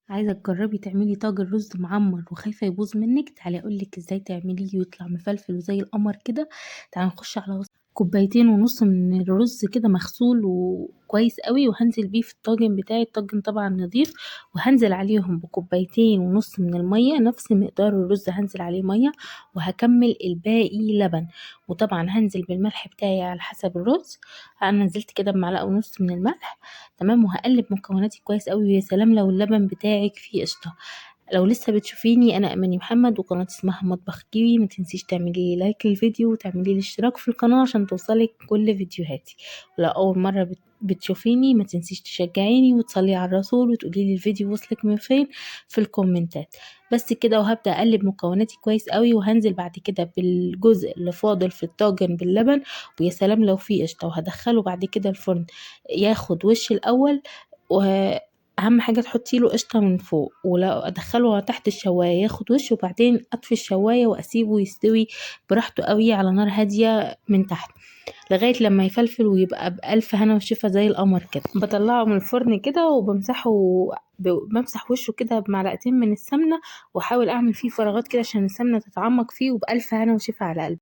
عايزة تجربي تعملي طاجن رز معمر وخايفة يبوظ منك؟ تعالي اقولك ازاي تعمليه ويطلع مفلفل وزي القمر كده. تعالي نخش على وصفة. كوبايتين ونص من الرز كده مغسول وكويس قوي، وهنزل بيه في الطاجن بتاعي، الطاجن طبعا نظيف، وهنزل عليهم بكوبايتين ونص من المية، نفس مقدار الرز هنزل عليه مية، وهكمل الباقي لبن. وطبعا هنزل بالملح بتاعي على حسب الرز، انا نزلت كده بمعلقة ونص من الملح، تمام. وهقلب مكوناتي كويس قوي، ويا سلام لو اللبن بتاعك فيه قشطه. لو لسه بتشوفيني، انا اماني محمد وقناتي اسمها مطبخ كيوي. ما تنسيش تعملي like للفيديو وتعملي لي اشتراك في القناة عشان توصلك كل فيديوهاتي. ولو اول مرة بتشوفيني ما تنسيش تشجعيني وتصلي على الرسول وتقولي لي الفيديو وصلك من فين في الكومنتات. بس كده، وهبدا اقلب مكوناتي كويس قوي، وهنزل بعد كده بالجزء اللي فاضل في الطاجن باللبن، ويا سلام لو فيه قشطه، وهدخله بعد كده الفرن ياخد وش الاول. واهم حاجة تحطي له قشطه من فوق، ولو ادخله تحت الشوايه ياخد وش، وبعدين اطفي الشوايه واسيبه يستوي براحته قوي على نار هادية من تحت لغاية لما يفلفل ويبقى بالف هنا وشفا زي القمر كده. بطلعه من الفرن كده وبمسحه، بمسح وشه كده بمعلقتين من السمنة، واحاول اعمل فيه فراغات كده عشان السمنة تتعمق فيه، وبالف هنا وشفا على قلبي.